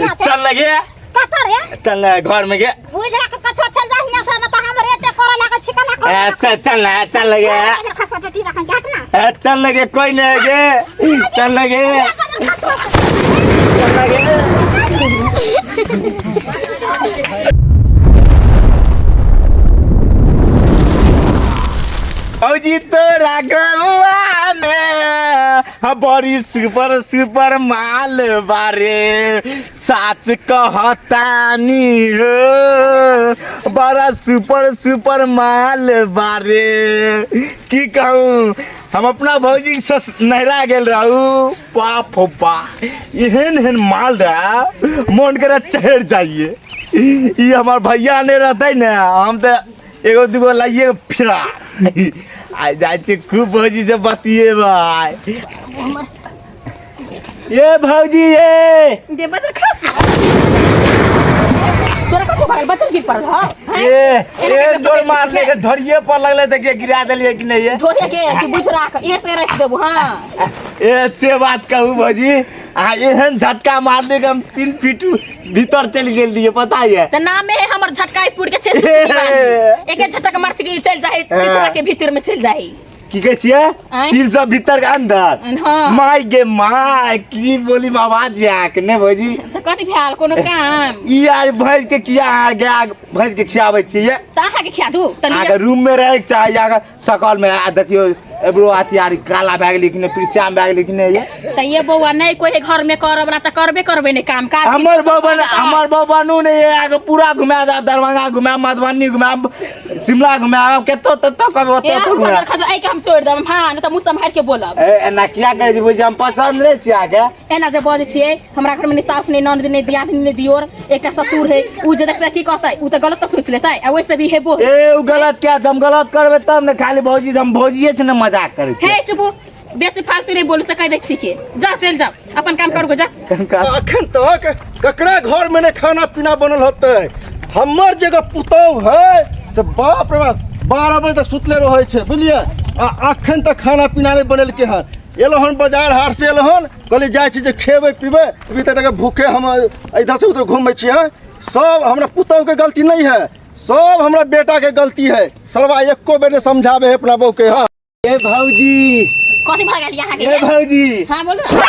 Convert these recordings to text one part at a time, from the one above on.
खिस्सा छै चल लगे कत रे चल ना घर में गे बुझ रख कछो चल जा हियां से न त हम रेटे करे लागे छिका ना ए, चल चल ना चल लगे खसवा टटी रखन हट ना ए, चल लगे कोई नहीं गे चल लगे चल लगे फौजी तोरा गौआ में बड़ी सुपर सुपर माल बारे साच कहतानी हो बड़ा सुपर सुपर माल बारे की कहूँ हम अपना भौजी से नहरा गेल रहू बाप हो बा एहन एहन माल रहा मन करे चढ़ जाइए ई हमार भैया नहीं रहते ने हम तो एगो दूगो लाइए फिरा आ जाइ छी खूब भौजी से बतिए भाई ये भौजी ये दे बजर खस तोरा कथी भगल बचल गिर पड़ल हौ हैं? ये ये डोर मारने के ढोरिए पर लगले त के गिरा देलिए कि नहीं ये ढोरिया के कि बुझ राख ईट से रस देबू हां ए से बात कहू भौजी आ एहन झटका मारने के हम 3 फीट भीतर चलि गेल रहिए पता है त नामे है हमर झटका पुर के छे सुतली बानी। एके झटक मार के चल जाए चितरा के भीतर में चल जाए की कहै छियै आँय? 300 भीतर के अंदर हाँ माय गे my की बोली आवाज आक ने भौजी त कथी भेल कोनो काम ई आर भैंस के किया अहाँ गाय भैंस के खियाबै छियै त अहाँ के खिया दू त अहाँके लिअ रूम में रहैके चाही अहाँके सकल में आ देखियौ एबरो अथी आर काला भए गेलै कि नहि पीछा भए गेलै कि नहि ये त ये बौआ नहीं कोई घर में करब ना त करबे करबे नहीं काम काज हमर बबन हमर बबनू ने ये आगे पूरा घुमा देब दरभंगा घुमाएब मधुबनी घुमाएब शिमला घुमाएब कतौ ततौ कहबै ओतौ ओतौ घुमाएब खस के हम तोड़ देब हां नहीं त मुंह सम्हार के बोलब ए एना किया करै छी बुझी हम पसंद नहि छी अहाँके एना जे बजै छियै हमरा घर में नहीं सास नहीं ननद नहीं दियादनी नहीं दियोर एकटा ससुर है उ जे देखतै की कहतै उ त गलत त सोच लेतै आ वैसे भी हेबो ए उ गलत क्या हम गलत करबै तब ने खाली भौजी हम भौजिए छै ने मजाक करै छी हे चुपू बेसी फालतू नहीं बोलू से कह दै छी के जाओ चल जाओ अपन काम करू जा अखन तक ककरा घर में ने खाना पीना बनल होतै हमर जगह पुतोह है से बाप रे बाप 12 बजे तक सुतले रहै छै बुझलियै आ अखन तक खाना पीना नहि बनेलकै हन एलहुँ हन बाजार हाट से एलहुँ हन कहलियै जाइ छी जे खेबै पीबै अभी तक भूखे हम इधर से उधर घूमै छियै सब हमरा पुतोह के गलती नहीं है सब हमरा बेटा के गलती है सरवा एको बेर नहि समझाबे है अपना बहू के हाँ ए भौजी कथी भऽ गेल यहाँ के ए भौजी हाँ बोलो ना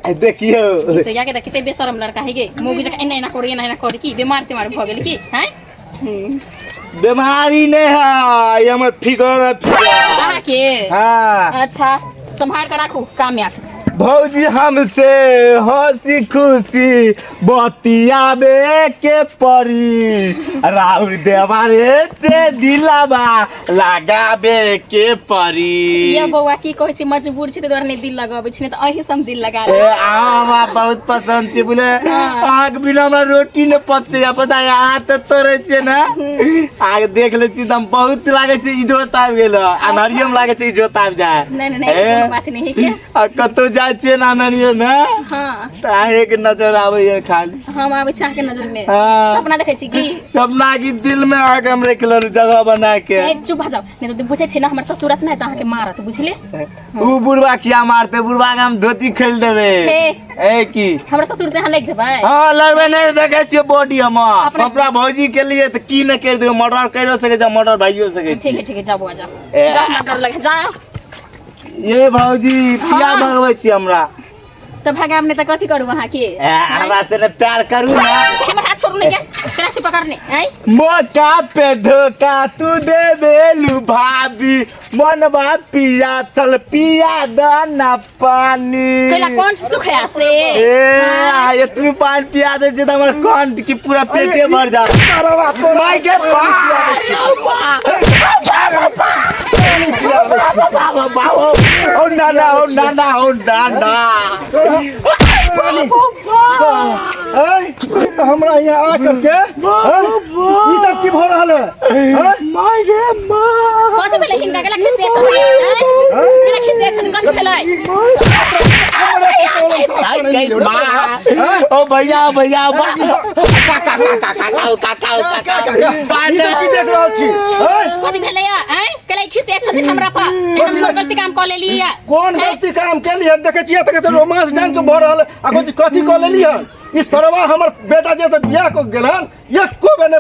आ देखियौ तो यहाँ के देखते बेशरम लड़का है गे मुँह जका एना एना करी एना एना करी की बीमार तीमार भऽ गेल की हैं बीमारी नहीं है ये हमर फिगर है फिगर अहाँ के हाँ अच्छा सम्हार के राखू काम में आत भौजी हमसे हंसी खुशी बतियाबे के परी राउर देवारे से दिलाबा लगाबे के परी ये बौआ की कहै छी मजबूर छी तै दुआरे नहि दिल लगाबै छी नहि तऽ अहीं से हम दिल लगा ए लेब अहाँ हमरा बहुत पसंद छी बोले अहाँके बिना हमरा रोटी नहि पचै या पता है अहाँ तऽ तोड़ै छियै ने अहाँके देख लै छी तऽ हम बहुत लागै छै इजोत आबि गेल अन्हरियो मे लागै छै इजोत आबि जाय नहि नहि नहि कोनो बात नहि है के आ कतौ जाइ छियै ने अन्हरियो मे हाँ तऽ अहेंके नजर आबैया खाली हम आबै छी अहाँके नजर में हाँ। सपना देखै छी की सपना की दिल में अहाँके हम रखि लेलहुँ जगह बना के ए, चुप भऽ जाउ नहि तऽ बुझै छी ने हमर ससुर नहि तऽ अहाँके मारत बुझले उ बुढ़वा किया मारते बुढ़वा के हम धोती खोलि देबै हे। ए की हमरा ससुर से अहाँ लागि जेबै हाँ लड़बै नहि देखै छियै बॉडी हमर अपना भौजी के लिए तऽ की नहि करि देबै मर्डर करियो सकै छै मर्डर भाइयो सकै ठीक है ठीक है जाओ बौआ जाओ ए। जाओ हमरा डर लगे जाओ ये भौजी किया हाँ। भगबै छी हमरा तऽ भगाब नहि तऽ कथी करू अहाँके ए, हमरा से ने प्यार करू ना हमर हाथ छोड़ू नहीं केना छी पकड़ने आँय मौका पे धोखा तू दे देलू भाभी मनवा पिया चल पिया दाना पानी कैला कौन सुख है से ए आ एतनी पानी पिया दे छै तऽ हमर कंठ की पूरा पेटे भर जा माय के ओ नाना ओ नाना ओ नाना ऐ, तऽ हमरा यहाँ आ करके हैं? ई सब की भऽ रहल है हैं? माय गे माय कथी भेलै हिनका केला खिसिया छथिन आँय? केला खिसिया छथिन कथी भेलै ओ भैया ओ भैया ओ काका काका काका ओ काका ओ काका ई सब की देख रहल छी हैं? कथी भेलै आँय केला खिसिया छथिन हमरा पर एना हम गलती काम कऽ लेली कोन गलती काम केली हन देखै छियै तऽ रोमांस डांस भऽ रहल है। आ कथी कथी कऽ लेली हन ई सरवा हमर बेटा जे से बियाह को गेलन एको बेर ने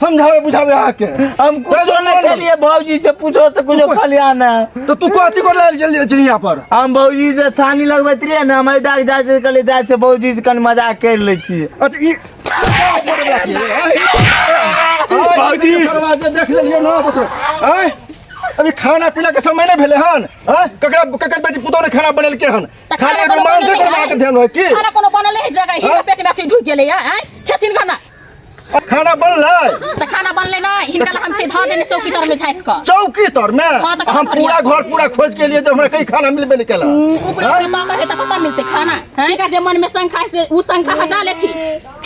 समझावे बुझावे अहाँके। हम कुछो नहीं करिए, भौजी से पूछो तो कुछो खलिया ना। तो तू कथी कर लेल चल चल यहाँ पर? हम भौजी से छानी लगबैत रहिए ने, हम दाग जाय कहलिए जाइ छै भौजी से कनि मजाक कर लै छियै। अच्छा ई भौजी। सरवा जे देख लेलियै ना तो आय अभी खाना पीना के समय नहीं भेले हन। हाँ ककरा ककर बेटी पुतोह ने खाना बनेलके हन? तऽ खाली खाना एगो कोनो मांस बनल करवा है? के ध्यान होय की खाना कोनो बनल है जगह हिनका पेट में अथी ढुकि गेलै आँय खेथिन खाना? खाना बनलै। तऽ खाना बनलै नहि, हिनका लए हम छै धऽ देने चौकी तर में झाँपि कऽ। चौकी तर में? हाँ, तऽ हम खाना पूरा घर पूरा खोज के लिए जब हमरा कहीं खाना मिलबे नहीं केला। ऊपरे ऊपरे ताकऽ है तऽ कतऽ मिलतै खाना? हैं? हिनका जे मन में शंका है से उ शंका हटा लेथिन।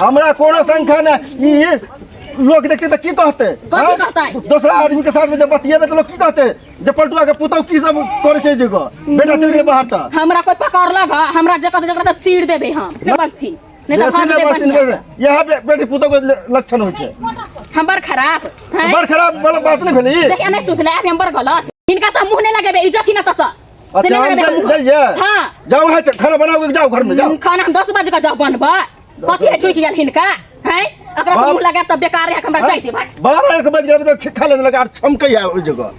हमरा कोनो शंका नहीं, ई लोग देखते तऽ की कहते? कथी हाँ? कहतै? दोसरा आदमी के साथ में जब बतियेबै तऽ लोग की कहते जे पलटुआ के पुतोह की सब करे छै जगह बेटा चलि गेलै बाहर तऽ। हमरा कोई पकड़लक हँ, हमरा जगह जगह तऽ चीर देबै हम, नहि बजथिन नहि तऽ बेसी भाँज नहि देबै बजथिन, बढ़िआँ से। इएह बेटी पुतोह के लक्षण होइ छै। हम बड़ खराब हैं? बड़ खराब वाला बात नहीं भेलै ई। जहिया नहि सोचले आब हम बड़ गलत, हिनका से मुँह नहि लगेबै, इज्जत ही न तस। अच्छा हम जाइए। हाँ। जाओ है खाना बनाओ जाओ घर में जाओ। खाना हम 10 बजे का जाओ बनबा, कथी है ठुकि गेल हिनका हैं? एकरा से मुँह लगा तब बेकार है, हमरा जाइते भाई। 12-1 बज गए तो खा लेने लगा और छमके है ओइ जगह।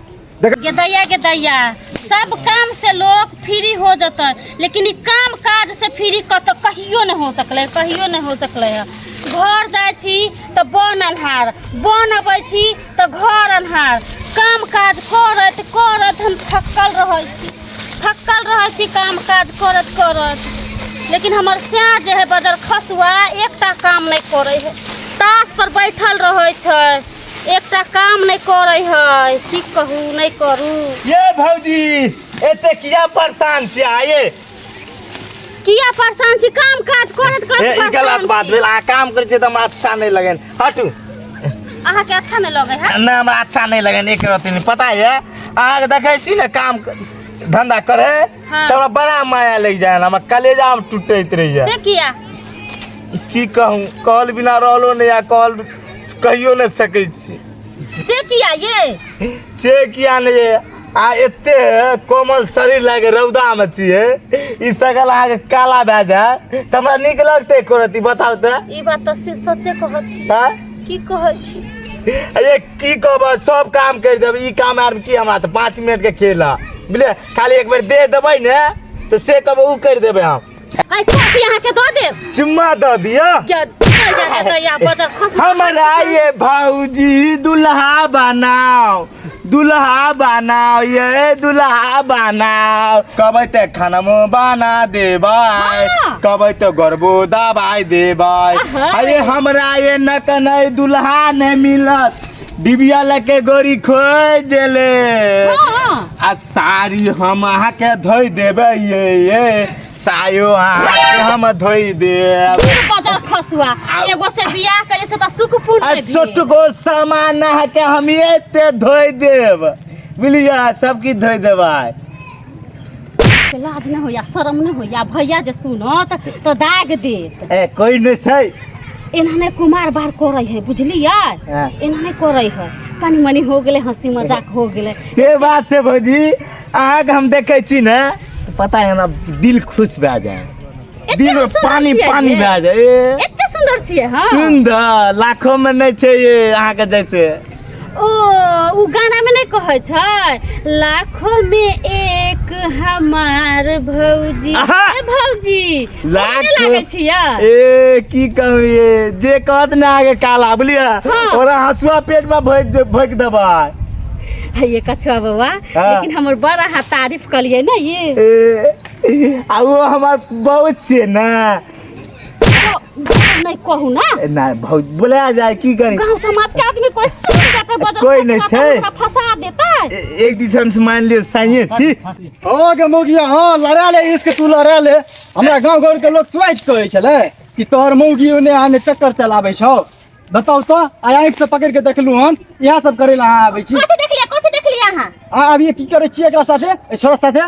देख गेदैया गेदैया सब काम से लोग फ्री हो जतै, लेकिन ई काम काज से फ्री कत कहियो नहीं हो सकलै, कहियो नहीं हो सकलै है। घर जाइ छी तऽ बन अन्हार, बन अबै छी तऽ घर अन्हार, काम काज करैत करैत हम थकल रहै छी, थकल रहै छी काम काज करैत करैत। लेकिन हमर स्याह जे है बजर खसुआ एकटा काम नहीं करै है, ताश पर बैठल रहै छै, एकटा काम नहीं करै है, की कहू नहीं करू। ये भौजी एते किया परेशान छी आये? किया परेशान छी? काम काज करैत करैत हे, ई गलत परेशान बात छी। भेल, अहाँ काम करै छियै तऽ हमरा अच्छा नहीं लगन। हटू। अहाँके अच्छा नहीं लगै है? नहीं हमरा अच्छा नहीं लगन एक रत्ती नहीं। पता है अहाँके देखै छी ने काम धंधा करे हाँ। तऽ हमरा बड़ा माया लागि जाए, हमरा कलेजा में टूटैत रहैया। से किया? की कहूँ, कहल बिना रहलो नहीं आ कहल कहियो नहीं सकै छी। से किया ये? से किया नहीं ये? आ एते कोमल शरीर लागे रौदा में छियै, ई सकल अहाँके काला भए जाए तऽ हमरा नीक लगतै एको रत्ती? बताउ तऽ। ई बात तऽ सच्चे कहै छी। हाँ? की कहै छी? अरे की कहबै, सब काम करि देबै, ई काम आर की हमरा तऽ 5 मिनट के खेल है बुझलियै, खाली एक बेर दे देबै ने तऽ से कहबै उ करि देबै हम। आइ कथी अहाँके दऽ देब? चुम्मा दऽ दिअ। क्या दैया दैया बजर खस। हमरा ये भौजी दुल्हा बनाओ, दुल्हा बनाओ, ये दुल्हा बनाओ। कहबै तऽ खाना बना देबै, हाँ। कहबै तऽ गरबो दबाई देबै। अहा। अरे हमरा ये नकनै दुल्हा नहीं मिलत, डिबिया लके गोरी खोज देले। हाँ। आ साड़ी हम अहाँके धोइ देबै, ये सायो अहाँके हम धोइ देब। बजर खसुआ एगो से बियाह करे से तऽ सुखपुर आ से भी। छोटको सामान अहाँके हम एते धोइ देब बुझलियै, सब किछु धोइ देबै। लाज नहि होइया, शरम नहि होइया? भैया जे सुनत तऽ दाग देत। ए कोइ नहि छै। एना नहि कुमार बार करै है बुझलियै? हाँ। एना नहि करै है, कनि मनि हो गेलै हंसी मजाक हो गेलै। से बात छै भौजी, अहाँके हम देखै छी ने पता है हमरा दिल खुश भए जाए, एते दिल में हम सुन्दर पानी छियै पानी ये? भए जाए। ए, एते सुन्दर छियै? हाँ सुन्दर लाखों में नहीं छै ये अहाँके जैसे। ओ उ गाना में नहीं कहै छै लाखों में एक हमार भौजी। आहा! ए भौजी, लाखों- लाखों लागै छियै। ए की कहू ये जे कहत ने आगे काला बुझलियै, हाँ। ओकरा हंसुआ पेट में भोंकि देबै। है ये कछुआ बौआ, हाँ। लेकिन हमर बड़ अहाँ तारीफ कलियै ने ये। ए, आ वो हमार बहुत छियै ने। नहीं कहू ना। ए, ना बहुत बोला जाए की करी, गांव समाज के आदमी कोई सुन जाते बजर कोई नहीं फंसा छै। तऽ हमरा फंसा देता। एक दिसन से मान लियो साइए छी। हाँ गे मौगिया, हाँ लड़ा ले इश्क, तू लड़ा ले। हमरा गाँव घर के लोग स्वाइत कहै छलै कि तोहर मौगी ओने आने चक्कर चलाबै छौ। बताउ तऽ, आइ आँखि से पकड़ि के देखलहुँ हन, इएह सब करै लए अहाँ आबै छी। कथी देखलियै, कथी देखलियै अहाँ? आ अभी की करै छियै एकरा साथे, एहि छोरा साथे?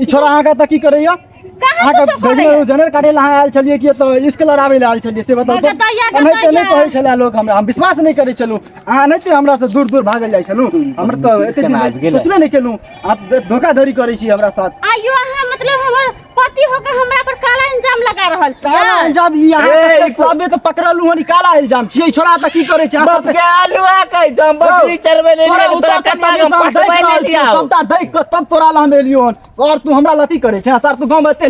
ई छोरा अहाँके तऽ की करैया? कहाँ अहाँके कुछो करैया? जनेर काटै लए अहाँ आयल छलियै कि एतऽ इश्क लड़ाबै लए आयल छलियै से बताउ तऽ? गदैया, एनाहिते नहि गदैया। कहै छलै लोक हमरा, हम विश्वास नहि करै छलहुँ। अहाँ एनाहिते हमरा से दूर दूर भागल जाइ छलहुँ, हमर तऽ एते केना आबि गेलै? सोचबे नहि केलहुँ। आप धोखाधड़ी करै छी हमरा साथ। आइयो अहाँ मतलब हमर पति होकर हमरा पर काला इल्जाम लगा रहल छी। काला इल्जाम ई अहाँ ए, के ई सबे तऽ पकड़लू हन, ई काला इल्जाम छियै। ई छोड़ा तऽ की करै छै? अहाँ बाप सब के आलुआ कहै छै, हम बकरी चरबै ले तोरा लिया, उता तोरा से कनिया के हम हम पटबै देख ले रहल लिया। छियौ, सबटा देख कऽ तब तोरा लए हम एलियौ हन। सर तू हमरा लथी करै छै सर, तू गाँव में एते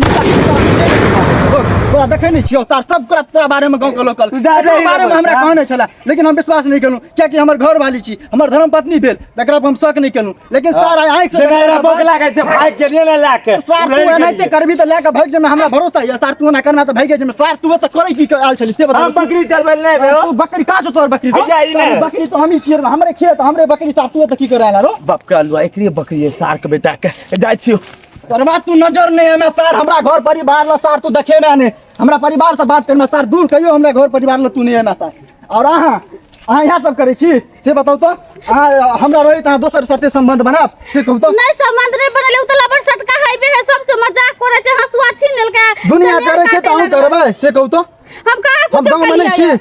तोरा देखै नहि छियौ सर, सब तोरा तोरा बारे में गाँव के लोक जा एकरो बारे में हमरा हाँ। कहने छला, लेकिन हम विश्वास नहि केलहुँ, कियाकि हमर घर वाली छी, हमर धर्म पत्नी भेल, तकरा पर हम शक नहि केलहुँ। लेकिन सर आइ आँखि से जेना एकरा बौक लागै छै, भागि गेलियै ने लए के। सर तू उड़ैल एनाहिते गेलियै। करबी तऽ लए कऽ भागि जेबै, हमरा भरोसा यऽ सर। तू एना करना तऽ भागि जेबै सर। तू तऽ करै की आयल छली से बता। हम बकरी चरबै ले नहि एबै। तू बकरी कहाँ छौ तोहर बकरी? हैया, ई नहि। बकरी तो हमही छियै, हमरे खेत हमरे बकरी साफ। तू तऽ की करै आयल रो? बाप के आलुआ, एकरे बकरी है, सार के बेटा के जाइ छियौ। सरवा तू नजर नहीं हमें सर, हमरा घर परिवार ला सर तू देखे में नहीं, हमरा परिवार से बात करना सर, दूर कहियो हमरा घर परिवार ला तू नहीं है सर। और अहाँ अहाँ इएह सब करै छी से बताउ तऽ? अहाँ हमरा रहै तऽ अहाँ दोसर साथे सम्बन्ध बनाब से कहू तऽ? नहीं, संबंध नहीं बनले, उ त लबर सटका हाईवे है, सबसे मजाक करे छै, हंसुआ छीन लेलकै। दुनिया चनेर करै छै तऽ काटे अहूँ लगलै। करबै से कहू तऽ? हम कहाँ हम कुछो गाँवमे नहि केलियै छी। या?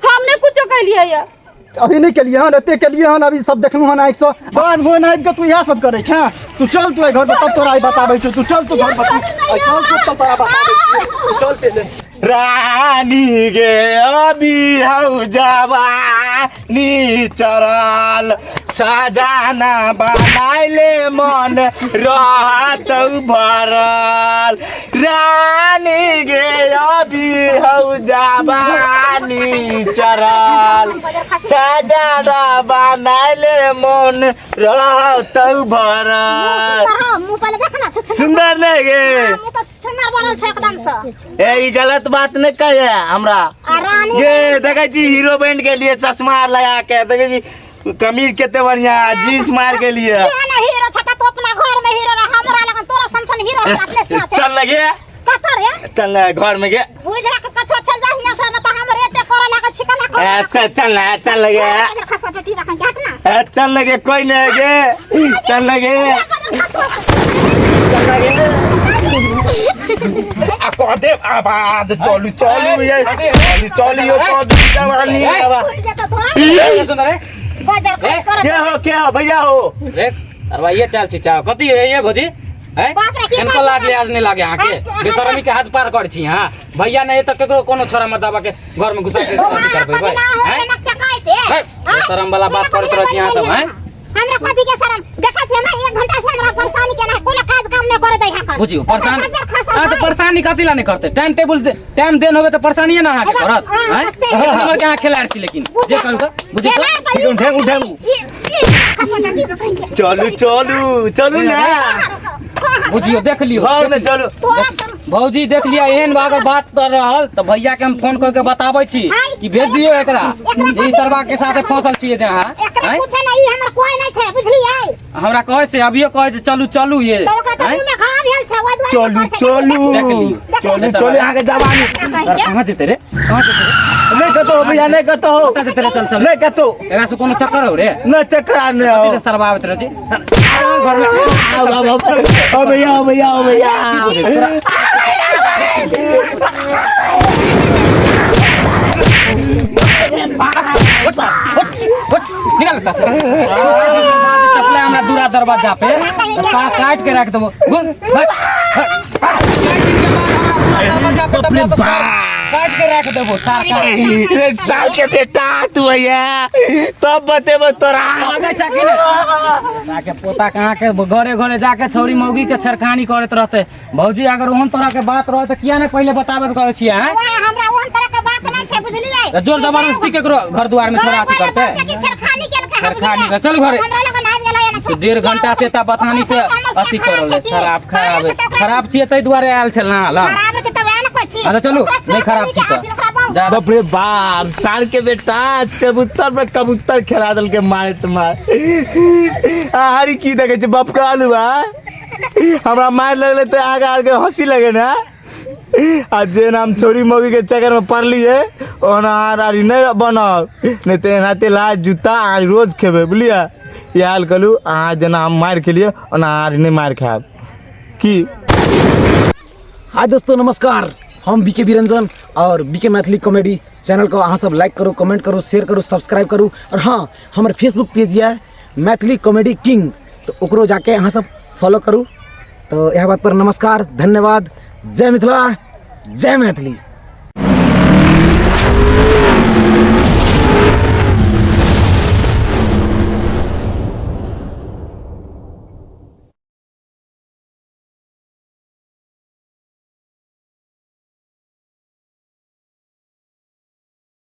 हम नहीं कुछो केलियै या। अभी नहि केलियै हन, एते केलियै हन, अभी सब देखलहुँ हन आँखिसँ। बाद मोन आबि कऽ तू इएह सब करै छेँ? तू चल तू एहि घर पर, तब तोरा आइ बताबै छौ। तू चल तू घर पर, तू आइ चल तू, तब तोरा बताबै छियौ। तू चल पहिले। रानी गे अभी हौ जवानी चढ़ल, सजाना बनाइले मन रहत भरल। रानी गे अभी हौ जवानी चढ़ल, सजाना बनाइले मन रहत भरल। मुँह पहिले देख ना। सुन्दर नहीं गे? मुँह तऽ सुन्नर बनल छै एकदम से। ए, ई गलत बात नहीं कहे हमरा। आ रानी गे देखै छी हीरो बनि गेलियै, चश्मा आर लगा के देखै छी, कमीज कते बढ़िया, जींस मार के लिए। क्यों ना हीरो छता, तो अपना घर में हीरो रह, हमरा लगन तोरा सन सन हीरो हमरा अपने साथ चल लगे। कत रे? चल ना घर में गे। बुझ रख कछो, चल जा हियां से, न त हम रेटे करे लागल छी कना ए, चल चल ना, चल लगे। खसवा टटी रखन हट ना। ए, चल लगे, कोई नहीं गे, चल लगे, चल लगे। आ कह दे आबाद, चलू चलू ये, चलू चलू यो, कह दे जवानी आबा। बाजार खर्च कर। के हो, के हो भैया हो? रे अरवा ये चाल छी चाव कथी है ये भौजी हैं? बाप रे, की किनको बात लाज छै? लिहाज नहीं लागे अहाँके? हाँ, बेशरमी के हाथ पार कर छी अहाँ। भैया नहीं तऽ केकरो कोनो छोरा मर्दाबा के घर में घुसा के अथी करबै भाई, हैं? हैं? बेशरम वाला बात करैत रहै छी अहाँ सब, हैं? हमरा कथी के शरम देखै छी? हमरा एक घंटा से हमरा परेशानी केना, कोनो काज काम नहि करे दै हकन। बुझियौ परेशान। खज्जर खसल। अहाँ तऽ परेशानी कथी ला नहीं करते? टाइम टेबुल टाइम देन होबे तऽ परेशानिये ना अहाँके करत, हाँ, हैं? हँसते। एक नंबर के अहाँ खेलाड़ छी, लेकिन जे करू तऽ बुझियौ तऽ। उठे उठे, चलू चलू चलू ना। बुझियौ देख लियौ। घर में चलू। भौजी देख लिया, एहन अगर बात कर रहल तऽ भैया के हम फोन करके बताबै छी कि भेज दियौ एकरा, ई सरवा के साथे फंसल छियै जे अहाँ, एकरा हैं? कुछ नहीं, हमर कोई नहीं छै, बुझलियै? हमरा कहै से अभियो कहै छै चलू चलू ये, तऽ ओकरा तऽ हैं? मुँह में घाव भेल छै, ओहि दुआरे चलू कहै छै। चलू देख लियौ। चलू चलू अहाँके जवानी। कहाँ जेतै रे, कहाँ जेतै रे? नहीं कतौ भैया, नहीं कतौ। कतऽ जेतै रे? चल चल। नहीं कतौ। एकरा से कोनो चक्कर हो रे? नहीं, चक्कर आ नहीं हो। कथी रे सरवा आबैत रहै छै घर में? आओ आओ आओ आओ भैया, आओ भैया, आओ भैया। उठ उठ, निकाल एतऽ से। टपले हमरा दूरा दरवाजा पे तऽ साफ काटि के राखि देबो। घुर, हट, हट। दरवाजा पे टपले तऽ साफ काटि के राखि देबो सार काटि। रे साल के बेटा तू भैया, तब बतेबो तोरा। लागै छै कि नहि साके पोता कहाँ के घरे घरे जाके छौरी मौगी के छेड़खानी करैत रहतै। भौजी अगर ओहन तरह के बात रहै तऽ किया नहि पहिले बताबैत करै छियै, आँय? ओए, हमरा ओहन तरह के बात नहि छै, बुझलियै? तऽ जोर जबरदस्ती केकरो घर दुआर में छोड़ा अथी करतै? छेड़खानी केलकै। छेड़खानी कर, चलू घरे। हमरा लगन आबि गेलै एना छै। 1.5 घंटा से तऽ बथानी से अथी करल है, शराब खराब खराब छियै ताहि दुआरे आयल छल ना लग। खराब है तऽ वएह ने कहै छी। अच्छा चलू, ओकरा नहि खराब छी ओकरा तऽ बहुत जा। बाप रे बाप, साल के बेटा चबूतर पर कबूतर खेला देलकै मारे तुम्हार। हरी की देखै छै बाप के आलू? आ हमरा मारि लगलै तऽ आगे आगे हँसी लगे ने। आ जे नाम छोरी मौगी के चक्कर में पड़लियै ओना आर आरी नहि बनब, नहि तऽ एनाहिते लाज जूता आर रोज खेबै, बुझलियै? इएह हाल कहलू, अहाँ जेना हम मारि खेलियै ओना आर नहि मारि खायब की। हाय दोस्तों, नमस्कार। हम बीके बिरंजन और बीके मैथिली कॉमेडी चैनल को अहाँ सब लाइक करू, कमेंट करू, शेयर करू, सब्सक्राइब करू। और हाँ, हमर फेसबुक पेज यऽ मैथिली कॉमेडी किंग, तो ओकरो जाके अहाँ सब फॉलो करू। तो यह बात पर नमस्कार, धन्यवाद। जय मिथिला, जय मैथिली।